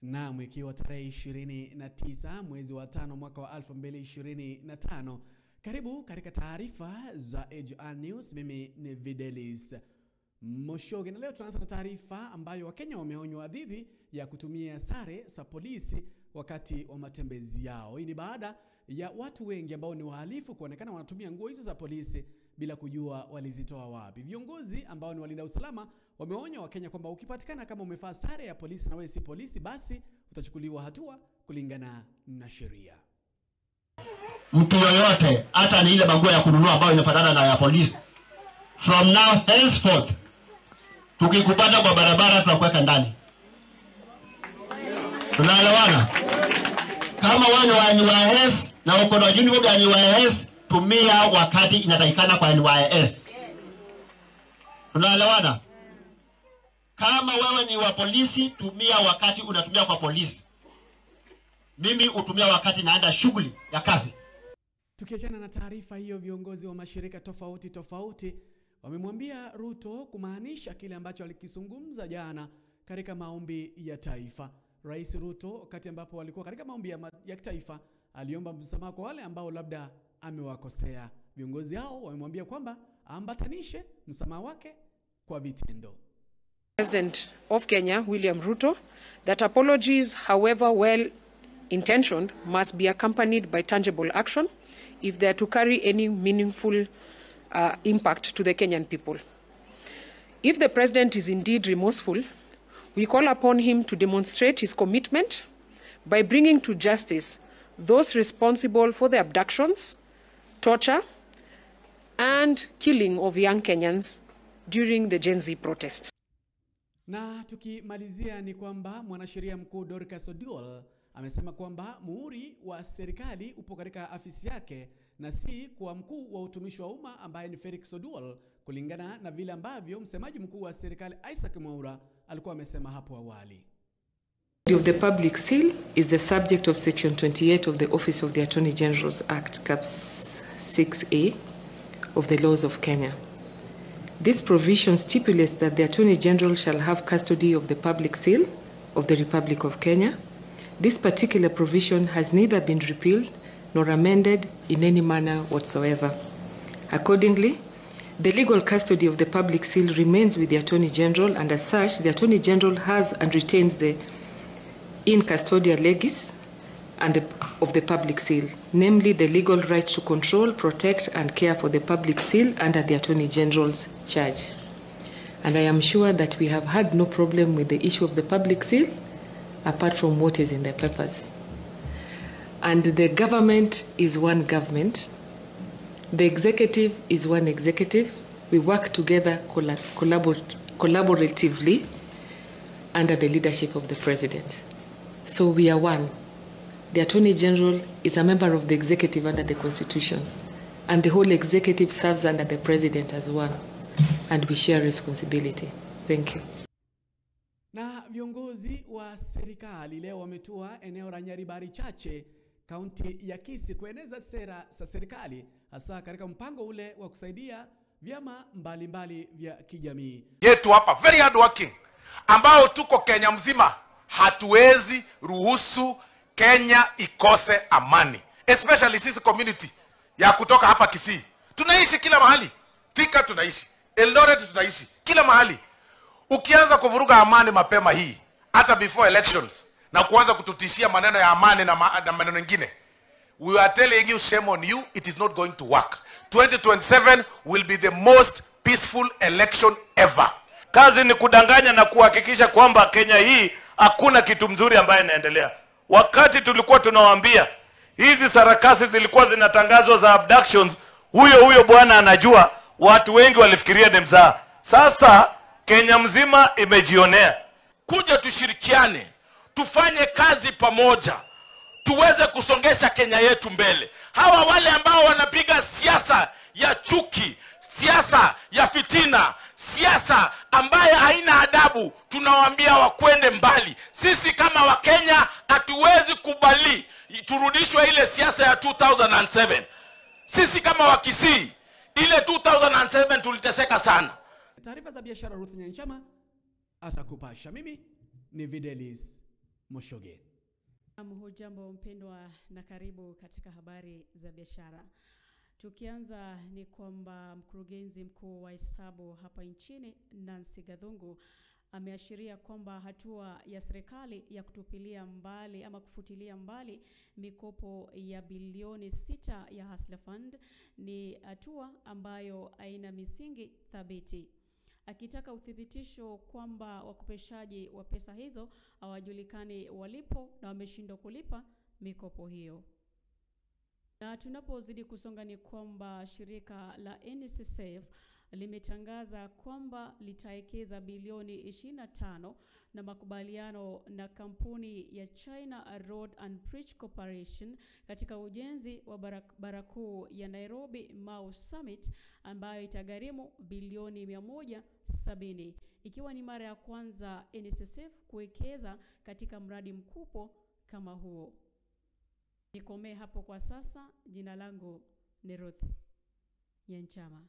Naam, ikiwa tarehe 29 mwezi wa 5 mwaka wa 2025. Karibu katika taarifa za AGR News. Mimi ni Videlis Moshoge, na leo tunaanza na taarifa ambayo Wakenya wameonywa dhidi ya kutumia sare za polisi wakati wa matembezi yao. Hii ni baada ya watu wengi ambao ni wahalifu kuonekana wanatumia nguo hizo za polisi bila kujua walizitoa wapi. Viongozi ambao ni walinda usalama wameonya Wakenya kwamba ukipatikana kama umevaa sare ya polisi na wewe si polisi, basi utachukuliwa hatua kulingana na sheria. Mtu yoyote hata ni ile manguo ya kununua ambayo inafanana na ya polisi, from now henceforth tukikupata kwa barabara tunakuweka ndani. Tunaelewana? Kama wewe ni wa NYS na uko na uniform ya NYS, tumia wakati inatakikana kwa NYS. Tunaelewana? Kama wewe ni wa polisi, tumia wakati unatumia kwa polisi. Mimi hutumia wakati naenda shughuli ya kazi. Tukiachana na taarifa hiyo, viongozi wa mashirika tofauti tofauti wamemwambia Ruto kumaanisha kile ambacho alikizungumza jana katika maombi ya taifa. Rais Ruto, wakati ambapo walikuwa katika maombi ya taifa, aliomba msamaha kwa wale ambao labda amewakosea. Viongozi hao wamemwambia kwamba ambatanishe msamaha wake kwa vitendo. President of Kenya, William Ruto, that apologies, however well intentioned, must be accompanied by tangible action if they are to carry any meaningful impact to the Kenyan people. If the president is indeed remorseful, we call upon him to demonstrate his commitment by bringing to justice those responsible for the abductions, torture, and killing of young Kenyans during the Gen Z protest. Na tukimalizia ni kwamba mwanasheria mkuu Dorcas Oduol amesema kwamba muhuri wa serikali upo katika afisi yake na si kwa mkuu wa utumishi wa umma ambaye ni Felix Oduol, kulingana na vile ambavyo msemaji mkuu wa serikali Isaac Mwaura alikuwa amesema hapo awali. Of the public seal is the subject of section 28 of the Office of the Attorney General's Act, Caps 6A of the laws of Kenya. This provision stipulates that the Attorney General shall have custody of the public seal of the Republic of Kenya. This particular provision has neither been repealed nor amended in any manner whatsoever. Accordingly, the legal custody of the public seal remains with the Attorney General, and as such, the Attorney General has and retains the in custodia legis and of the public seal, namely the legal right to control, protect, and care for the public seal under the Attorney General's charge. And I am sure that we have had no problem with the issue of the public seal, apart from what is in the papers. And the government is one government. The executive is one executive. We work together collaboratively under the leadership of the president. So we are one. The Attorney General is a member of the executive under the Constitution, and the whole executive serves under the president as one, and we share responsibility. Thank you. Na viongozi wa serikali leo wametua eneo la Nyaribari Chache, kaunti ya Kisii, kueneza sera za serikali hasa katika mpango ule wa kusaidia vyama mbalimbali vya kijamii. Yetu hapa very hard working, ambao tuko Kenya mzima, hatuwezi ruhusu Kenya ikose amani, especially sisi community ya kutoka hapa Kisii. Tunaishi kila mahali, Thika tunaishi, Eldoret tunaishi, kila mahali. Ukianza kuvuruga amani mapema hii, hata before elections, na kuanza kututishia maneno ya amani na maneno mengine, we are telling you, shame on you, it is not going to work. 2027 will be the most peaceful election ever. Kazi ni kudanganya na kuhakikisha kwamba Kenya hii hakuna kitu mzuri ambaye inaendelea. Wakati tulikuwa tunawaambia hizi sarakasi zilikuwa zinatangazwa za abductions, huyo bwana anajua, watu wengi walifikiria ni mzaha. Sasa Kenya mzima imejionea. Kuja tushirikiane, tufanye kazi pamoja, tuweze kusongesha Kenya yetu mbele. Hawa wale ambao wanapiga siasa ya chuki, siasa ya fitina, siasa ambaye haina adabu, tunawaambia wakwende mbali. Sisi kama Wakenya hatuwezi kubali turudishwe ile siasa ya 2007. Sisi kama Wakisii, ile 2007 tuliteseka sana. Taarifa za biashara Ruth Nyanchama atakupasha. Mimi ni Videlis Moshoge. Hujambo mpendwa na karibu katika habari za biashara. Tukianza ni kwamba mkurugenzi mkuu wa hesabu hapa nchini Nancy Gathungu ameashiria kwamba hatua ya serikali ya kutupilia mbali ama kufutilia mbali mikopo ya bilioni 6 ya Hustler Fund ni hatua ambayo haina misingi thabiti, akitaka uthibitisho kwamba wakopeshaji wa pesa hizo hawajulikani walipo na wameshindwa kulipa mikopo hiyo. Na tunapozidi kusonga ni kwamba shirika la NSSF limetangaza kwamba litawekeza bilioni 25 na makubaliano na kampuni ya China Road and Bridge Corporation katika ujenzi wa barabara kuu ya Nairobi Mau Summit ambayo itagharimu bilioni 170, ikiwa ni mara ya kwanza NSSF kuwekeza katika mradi mkubwa kama huo. Nikomee hapo kwa sasa. Jina langu ni Ruth Nyanchama.